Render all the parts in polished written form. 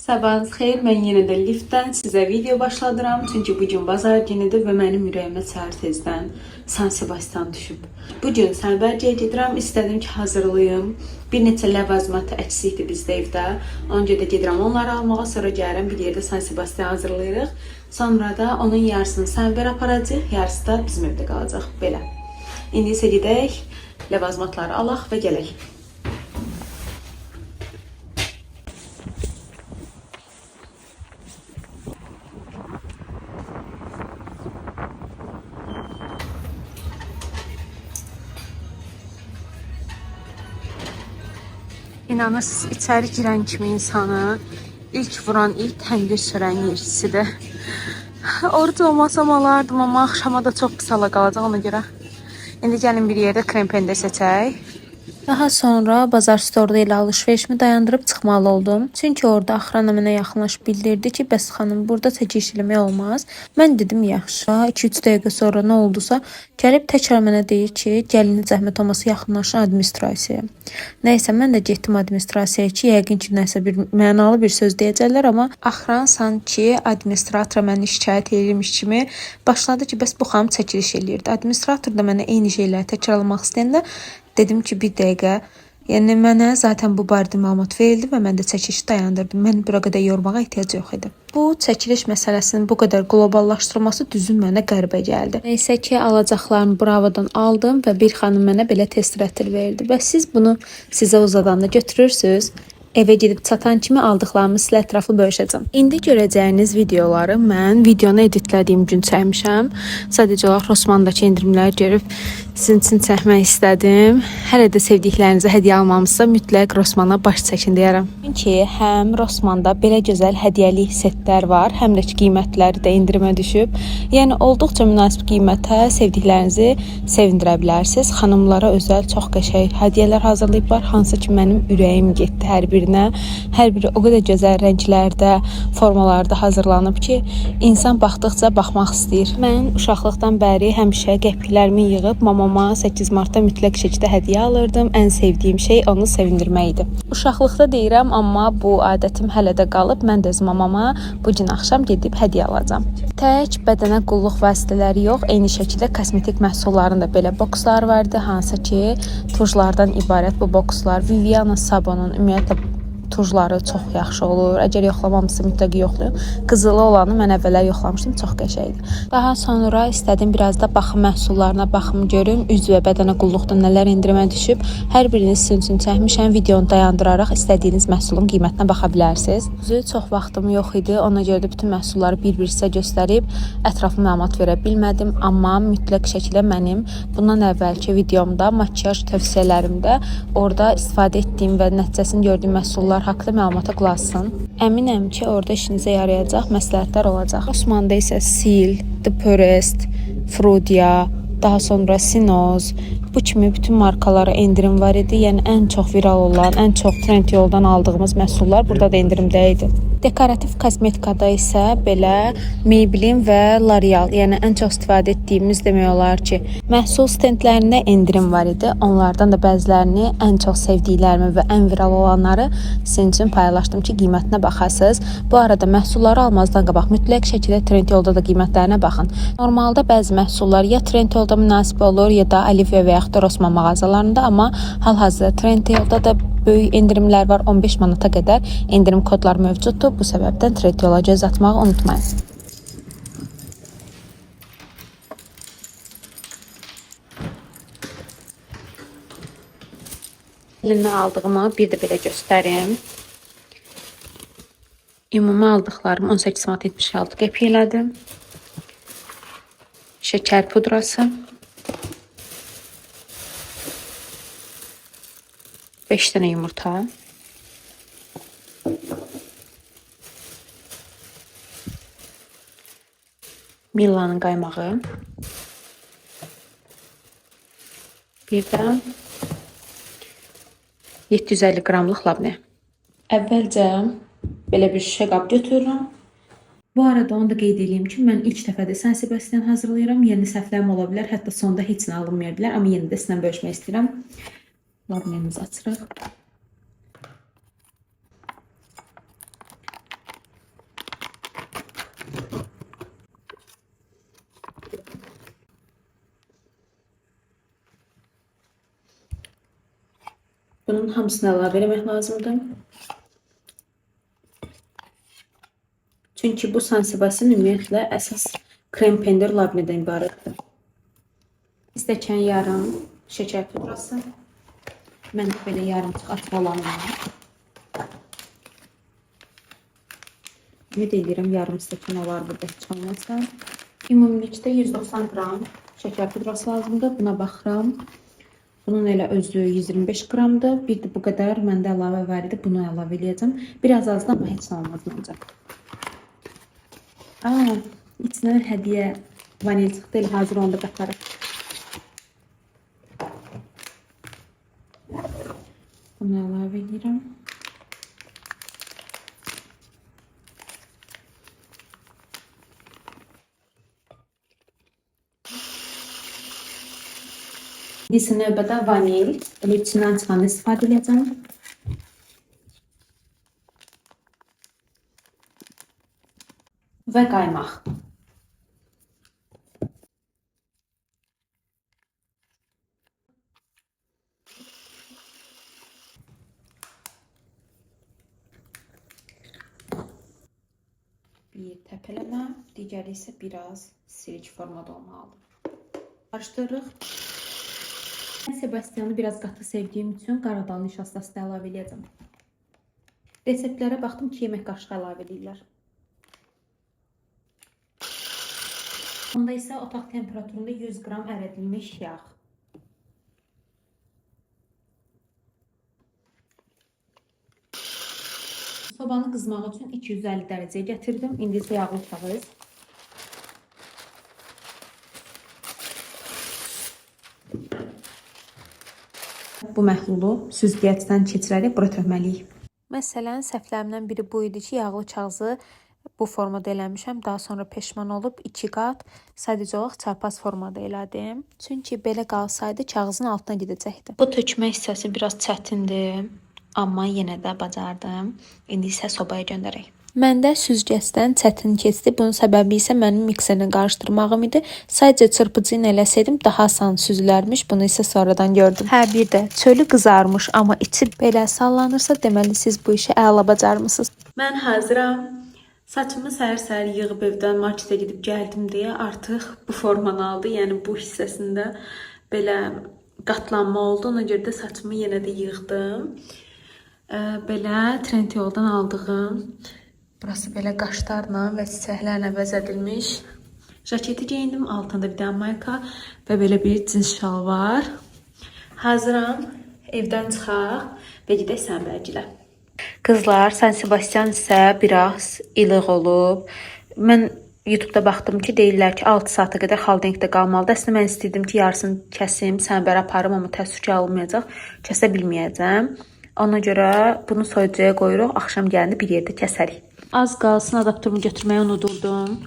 Sabahınız xeyir. Mən yenə də liftdən sizə video başladıram. Çünki bu gün bazar günüdür və mənim ürəyimə səhər tezdən San Sebastian düşüb. Bu gün Sənbərcəyə gedirəm. İstədim ki, hazırlayım. Bir neçə ləvazimatı əksikdir bizdə evdə. Ona görə də gedirəm onları almağa, sonra gəlirəm bir yerdə San Sebastian hazırlayırıq. Sonra da onun yarısını Sənbər aparacaq, yarısı da bizim evdə qalacaq. Belə. İndi isə gedək, ləvazimatları alaq və gələk. İnanırsınız, içəri girən kimi insanı ilk vuran ilk təndir sürən yerçisidir. Oruc olmasam alardım, amma axşama da çox pis hala qalacaq ona görə. İndi gəlin bir yerdə krem-pendir seçək. Daha sonra bazar storda ilə alış-verişimi dayandırıb çıxmalı oldum. Çünki orada axrana mənə yaxınlaşıb bildirdi ki, bəs xanım burada çəkiş eləmək olmaz. Mən dedim yaxşı. 2-3 dəqiqə sonra nə oldusa, gəlib təkrar mənə deyir ki, gəlin zəhmət olmasa yaxınlaşın administrasiyaya. Nəysə mən də getdim administrasiyaya ki, yəqin ki, nəsə bir mənalı bir söz deyəcəklər, amma axran sanki administratora məni şikayət edirmiş kimi başladı ki, bəs bu xanım çəkiliş eləyirdi. Administrator da mənə eyni şeyləri təkrarlamaq istəyəndə dedim ki, bir dəqiqə. Yəni mənə zaten bu barədə məlumat verildi və mən də çəkilişi dayandırdım. Məni bura qədər yormağa ehtiyac yox idi. Bu çəkiliş məsələsinin bu qədər qloballaşdırılması düzü mənə qəribə gəldi. Neysə ki, alacaqlarımı Bravodan aldım və bir xanım mənə belə test rətil verdi. Və siz bunu sizə uzadanda götürürsüz. Evə gedib çatan kimi aldıqlarımı sizlə ətraflı bölüşəcəm. İndi görəcəyiniz videoları mən videonu editlədiyim gün çəkmişəm. Sadəcə olaraq Rossmandakı endirimləri görüb sizin üçün çəkmək istədim. Hələ də sevdiklərinizə hədiyyə almamısınızsa mütləq Rossmana baş çəkin deyərəm. Çünki həm Rossmanda belə gözəl hədiyyəlik setlər var, həm də ki qiymətləri də endirimə düşüb. Yəni olduqca münasib qiymətə sevdiklərinizi sevindirə bilərsiniz. Xanımlara özəl çox qəşəng hədiyyələr hazırlayıblar, hansı ki mənim ürəyim getdi hər birinə. Hər biri o qədər gözəl rənglərdə, formalarda hazırlanıb ki, insan baxdıqca baxmaq istəyir. Mən uşaqlıqdan bəri həmişə qəpiklərimi yığıb mamama 8 Martda mütləq şəkildə hədiyyə alırdım. Ən sevdiyim şey onu sevindirmək idi. Uşaqlıqda deyirəm, amma bu adətim hələ də qalıb. Mən də öz mamama bu gün axşam gedib hədiyyə alacağam. Tək bədənə qulluq vasitələri yox, eyni şəkildə kosmetik məhsulların da belə boksları vardı, hansı ki tujlardan ibarət bu bokslar. Viviana Sabonun ümumiyyətlə tujları çox yaxşı olur. Əgər yoxlamamısınızsa mütləq yoxlayın. Qızılı olanı mən əvvəllər yoxlamışdım, çox qəşəngdir. Daha sonra istədim biraz da baxım məhsullarına baxım görüm, üz və bədənə qulluqda nələr endirimə düşüb. Hər birini sizin üçün çəkmişəm. Videonu dayandıraraq istədiyiniz məhsulun qiymətinə baxa bilərsiniz. Düzü çox vaxtım yox idi. Ona görə də bütün məhsulları bir-bir sizə göstərib ətraflı məlumat verə bilmədim, amma mütləq şəkildə mənim bundan əvvəlki videomda makiyaj tövsiyələrimdə orada istifadə etdiyim və nəticəsini gördüyüm məhsullar haqqında məlumata qulaq asın. Əminəm ki, orada işinizə yarayacaq məsləhətlər olacaq. Osmanda isə Sil, The Purest, Frudia, daha sonra Sinoz, bu kimi bütün markalara endirim var idi. Yəni ən çox viral olan, ən çox Trendyoldan aldığımız məhsullar burada da endirimdə idi. Dekorativ kosmetikada isə belə Maybelline və L'Oreal, yəni ən çox istifadə etdiyimiz demək olar ki, məhsul stendlərində endirim var idi. Onlardan da bəzilərini ən çox sevdiklərimi və ən viral olanları sizin üçün paylaşdım ki, qiymətinə baxasınız. Bu arada məhsulları almazdan qabaq mütləq şəkildə Trendyolda da qiymətlərinə baxın. Normalda bəzi məhsullar ya Trendyolda münasib olur, ya da Alivia və yaxud da Rossmann mağazalarında, amma hal-hazırda Trendyolda da böyük endirimlər var. 15 manata qədər endirim kodları mövcuddur. Bu səbəbdən Trendyol'a göz atmağı unutmayın. Nə aldığımı bir də belə göstərim. Ümumi aldıqlarım 18 manat 76 qəpik elədi. Şəkər pudrası. 5 dənə yumurta. Millanın qaymağı. Bir də 750 qramlıq labne. Əvvəlcə belə bir şüşə qab götürürəm. Bu arada onu da qeyd edeyim ki, mən ilk dəfədir San Sebastian hazırlayıram. Yəni səhvlərim ola bilər, hətta sonda heç nə alınmaya bilər, amma yenə də sizlə bölüşmək istəyirəm. Labnemizi açırıq. Bunun hamısını əlavə eləmək lazımdır. Çünki bu San Sebastian ümumiyyətlə əsas krem pendir labnedən ibarətdir. Stəkan yarım şəkər pudrası. Mən belə yarımçıq açıq olan var. Ümid edirəm yarım stəkan olar burada heç olmasa. Ümumilikdə 190 qram şəkər pudrası lazımdır. Buna baxıram. Bunun elə özü 125 qramdır. Bir də bu qədər məndə əlavə var idi. Bunu əlavə eləyəcəm. Biraz azdır, amma heç nə olmaz məncə. Aa, içindən hədiyyə vanil çıxdı. Elə hazır onu da qatarıq. Bunu əlavə edirəm. İndi isə növbədə vanil. Elə içindən çıxanı istifadə edəcəm. Və qaymaq. Bir təpələmə, digəri isə biraz silik formada olmalıdır. Qarışdırırıq. Mən Sebastianı biraz qatı sevdiyim üçün qaradal nişastası da əlavə eləyəcəm. Reseptlərə baxdım ki, yemək qaşığı əlavə eləyirlər. Onda isə otaq temperaturunda 100 qram əridilmiş yağ. Sobanı qızmaq üçün 250 dərəcəyə gətirdim. İndi isə yağlı kağız. Bu məhlulu süzgəcdən keçirərək bura tökməliyik. Məsələn, səhvlərimdən biri bu idi ki, yağlı kağızı bu formada eləmişəm. Daha sonra peşman olub 2 qat sadəcə olaraq çarpaz formada elədim. Çünki belə qalsaydı kağızın altına gedəcəkdi. Bu tökmə hissəsi biraz çətindir, amma yenə də bacardım. İndi isə sobaya göndərək. Məndə süzgəcdən çətin keçdi. Bunun səbəbi isə mənim mikserlə qarışdırmağım idi. Sadəcə çırpıcı ilə eləsəydim daha asan süzülərmiş. Bunu isə sonradan gördüm. Hə, bir də çölü qızarmış, amma içi belə sallanırsa, deməli siz bu işi əla bacarmısınız. Mən hazıram. Saçımı səhər-səhər yığıb evdən marketə gedib gəldim deyə artıq bu formanı aldı. Yəni bu hissəsində belə qatlanma oldu. Ona görə də saçımı yenə də yığdım. Belə Trendyoldan aldığım, burası belə qaşlarla və çiçəklərlə bəzədilmiş jaketi geyindim. Altında bir dənə mayka və belə bir cins şalvar. Hazıram. Evdən çıxaq və gedək Sənbərgilə. Qızlar, San Sebastian isə biraz ilıq olub. Mən YouTube'da baxdım ki, deyirlər ki, 6 saata qədər xaldenkdə qalmalıdır. Əslində mən istəyirdim ki, yarısını kəsim, sənbərə aparım, amma təəssüf ki, alınmayacaq. Kəsə bilməyəcəm. Ona görə bunu soyuducuya qoyuruq. Axşam gələndə bir yerdə kəsərik. Az qalsın adaptorumu götürməyi unudurdum.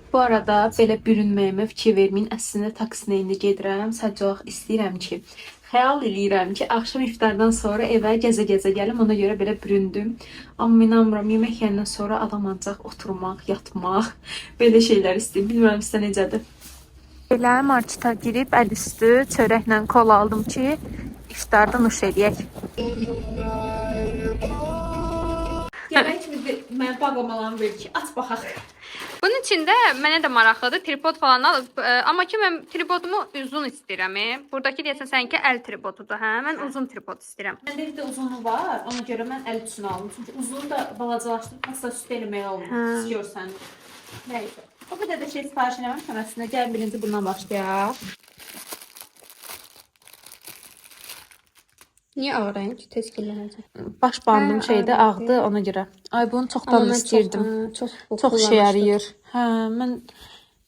Bu arada belə bürünməyimə fikir verməyin. Əslində taksinə indi gedirəm. Sadəcə olaraq istəyirəm ki, xəyal eləyirəm ki, axşam iftardan sonra evə gəzə-gəzə gəlim. Ona görə belə büründüm. Amma inanmıram, yemək yeyəndən sonra adam ancaq oturmaq, yatmaq, belə şeylər istəyir. Bilmirəm sizə necədir. Belə marketə girib əl üstü çörəklə kola aldım ki, iftarda nuş eləyək. Yemək mən bağlamalarımı ver ki, aç baxaq. Bunun içində mənə də maraqlıdır. Tripod falan al. Amma ki mən tripodumu uzun istəyirəm. Buradakı deyəsən səninki əl tripodudur, hə? Mən uzun tripod istəyirəm. Məndə evdə uzunu var, ona görə mən əl üçün aldım. Çünki uzunu da balacalaşdırıb masa üstü eləmək olmur. Hə. Pis görsənir. Nəysə. O qədər də şey sifariş eləməmişəm əslində. Gəl birinci bundan başlayaq. Niyə ağ rəng? Tez kirlənəcək. Baş bandım Hə, şeydə ağ ağdı ona görə. Ay bunu çoxdan istəyirdim. Çox, Çox şey yarayır. Hə, mən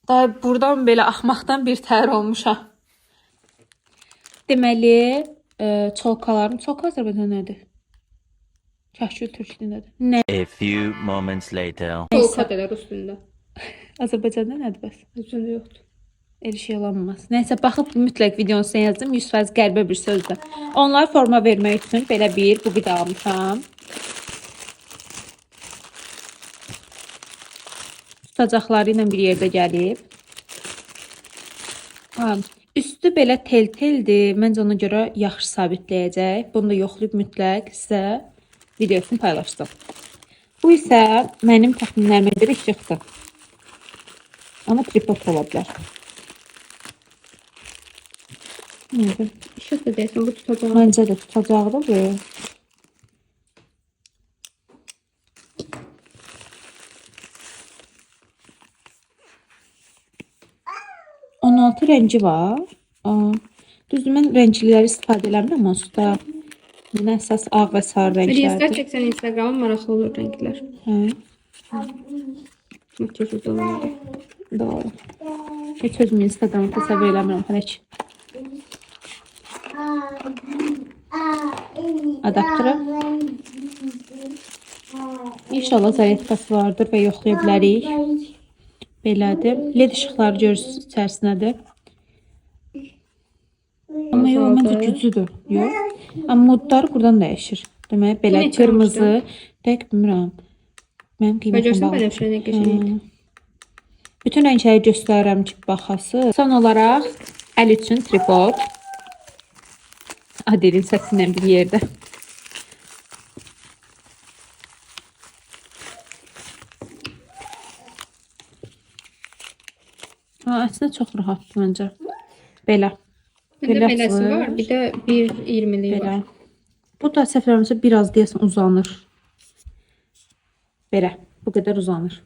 daha burdan belə axmaqdan bir təhər olmuşam. Deməli, çolkalarım, çolka Azərbaycan nədir? Kəşkül türk dilindədir. Nə? A few moments later. Polka delər üstündə. Azərbaycanda nədir bəs? Üzündə yoxdur. Elə şey olanmaz. Nəysə, baxıb mütləq videonu sizə yazdım. 100% qəribə bir sözdür. Onlar forma vermək üçün belə bir bu qida almışam. Tutacaqları ilə bir yerdə gəlib. Ha, üstü belə tel-teldir. Məncə ona görə yaxşı sabitləyəcək. Bunu da yoxlayıb mütləq sizə videosunu paylaşdım. Bu isə mənim təxminlərimə görə işıqdır. Amma tripod ola bilər. Nədir? İşıq da deyəsən bu tutacaq. Məncə də tutacaqdı bu. On altı rəngi var. Aa, düzdür, mən rəngliləri istifadə eləmirəm onsuz da. Mənə əsas ağ və sarı Reelslər rənglərdir. çəksən Instagrama maraqlı olur rənglər. Hə, Makyaj videolarında. doğru. Heç özümü Instagramı təsəvvür eləmirəm hələ ki. Adaptörü. İnşallah zaryadkası vardır və yoxlaya bilərik. Belədir. LED işıqları görürsünüz içərisindədir. Amma yox, məncə güclüdür. Yox. Amma modları buradan dəyişir. Demək belə Bu neçə qırmızı, dəqiq bilmirəm. Mənim Və qiymətim görsən bağlı. bənövşə nə qəşəngdir. Hə. Bütün rəngləri göstərirəm ki, baxasız. Son olaraq əl üçün tripod. Adelin səsi ilə bir yerdə. Ha, əslində çox rahatdır məncə. Belə. Məndə Belə beləsi açılır. var, bir də 1.20-liyi Belə. var. Bu da səhv eləmirəmsə biraz deyəsən uzanır. Belə. Bu qədər uzanır.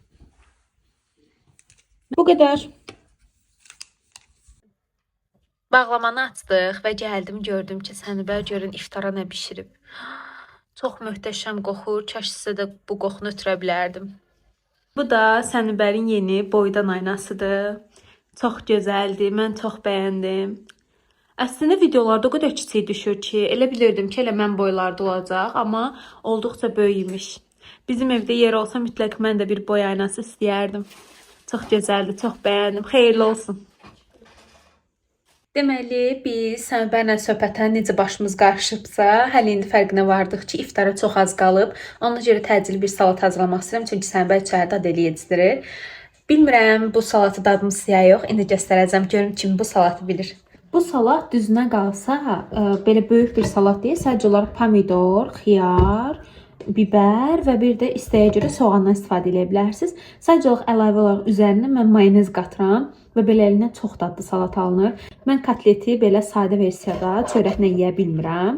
Bu qədər. Bağlamanı açdıq və gəldim gördüm ki, Sənibər görün iftara nə bişirib. Çox möhtəşəm qoxur. Kaş sizə də bu qoxunu ötürə bilərdim. Bu da Sənibərin yeni boydan aynasıdır. Çox gözəldir. Mən çox bəyəndim. Əslində videolarda o qədər kiçik düşür ki, elə bilirdim ki, elə mən boylarda olacaq, amma olduqca böyük imiş. Bizim evdə yer olsa mütləq mən də bir boy aynası istəyərdim. Çox gözəldir, çox bəyəndim. Xeyirli olsun. Deməli, biz Səmbərlə söhbətə necə başımız qarışıbsa, hələ indi fərqinə vardıq ki, iftara çox az qalıb. Ona görə təcili bir salat hazırlamaq istəyirəm, çünki Səmbər içəridə Adeli yetişdirir. Bilmirəm bu salatı dadmısınız ya yox, indi göstərəcəm, görüm kim bu salatı bilir. Bu salat düzünə qalsa, belə böyük bir salat deyil, sadəcə olaraq pomidor, xiyar, biber və bir də istəyə görə soğandan istifadə edə bilərsiniz. Sadəcə olaraq əlavə olaraq üzərinə mən mayonez qatıram və beləliklə çox dadlı salat alınır. Mən kotleti belə sadə versiyada çörəklə yeyə bilmirəm.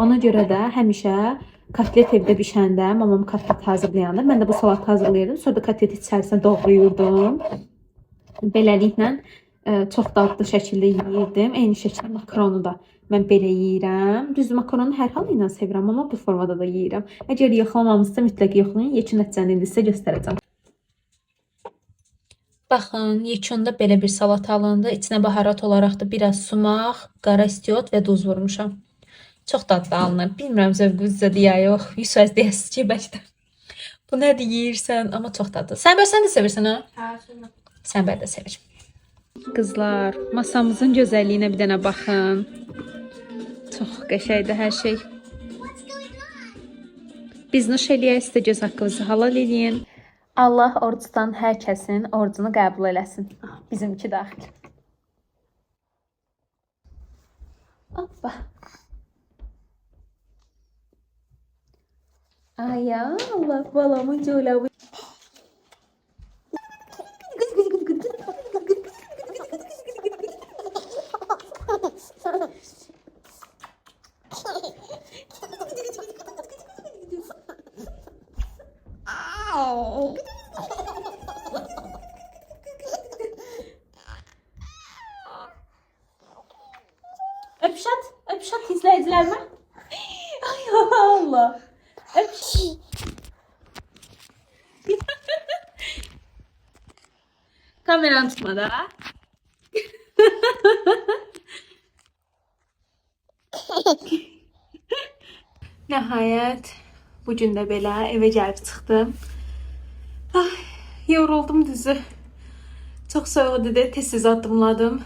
Ona görə də həmişə kotlet evdə bişəndə, mamam kotlet hazırlayanda mən də bu salatı hazırlayırdım. Sonra da kotleti içərisinə doğrayırdım. Beləliklə çox dadlı şəkildə yeyirdim. Eyni şəkildə makaronu da mən belə yeyirəm. Düzdür, makaronu hər hal ilə sevirəm, amma bu formada da yeyirəm. Əgər yoxlamamışsa mütləq yoxlayın. Yekun nəticəni indi sizə göstərəcəm. Baxın, yekunda belə bir salat alındı. İçinə baharat olaraq da biraz sumaq, qara istiot və duz vurmuşam. Çox dadlı alınır. Bilmirəm zövqünüzdədir ya yox. 100% deyəsiniz ki, bəlkə də. Bu nədir yeyirsən, amma çox dadlı. Səmbər sən də sevirsən ha? Hə, sevirəm. Səmbər də sevir. Qızlar, masamızın gözəlliyinə bir dənə baxın. Çox qəşəngdir hər şey. Biz nuş eləyək, sizə göz haqqınızı halal eləyin. Allah oruc tutan hər kəsin orucunu qəbul eləsin. Bizimki daxil. Hoppa. Ay Allah, balamın colabı. Öpüşat, öpüşat izleyicilerime. Ay Allah. Öpüş. Kameranı tutma da. Nəhayət Bu gün də belə evə gəlib çıxdım. Ay, yoruldum düzü. Çox soyuq idi, tez-tez addımladım.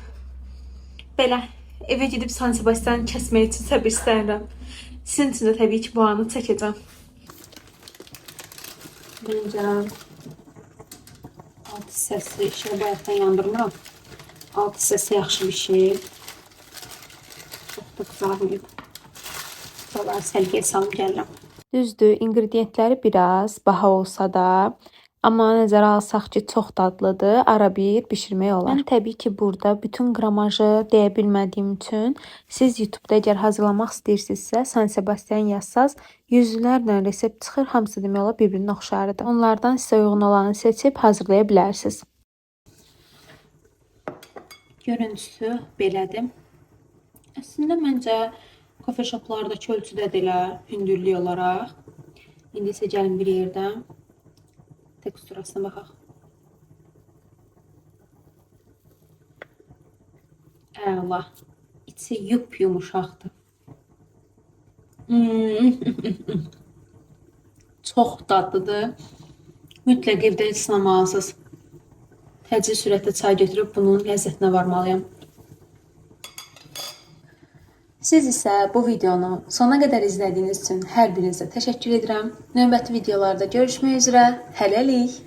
Belə evə gedib San Sebastian kəsmək üçün səbirsizlənirəm. Sizin üçün də təbii ki, bu anı çəkəcəm. Məncə alt hissəsi işığı bayaqdan yandırmıram. Alt hissəsi yaxşı bişib. Çox da qızarmayıb. Buraları səliqəyə salım gəlirəm. Düzdür, inqrediyentləri biraz baha olsa da, amma nəzərə alsaq ki, çox dadlıdır, ara bir bişirmək olar. Mən təbii ki, burada bütün qramajı deyə bilmədiyim üçün siz YouTube-da əgər hazırlamaq istəyirsinizsə, San Sebastian yazsaz, yüzlərlə resept çıxır, hamısı demək olar bir-birinə oxşarıdır. Onlardan sizə uyğun olanı seçib hazırlaya bilərsiniz. Görüntüsü belədir. Əslində məncə coffee shoplardakı ölçüdədir elə hündürlük olaraq. İndi isə gəlin bir yerdə teksturasına baxaq. Əla. İçi yup-yumuşaqdır. Çox dadlıdır. Mütləq evdə sınamalısınız. Təcil sürətdə çay götürüb bunun ləzzətinə varmalıyam. Siz isə bu videonu sona qədər izlədiyiniz üçün hər birinizə təşəkkür edirəm. Növbəti videolarda görüşmək üzrə. Hələlik.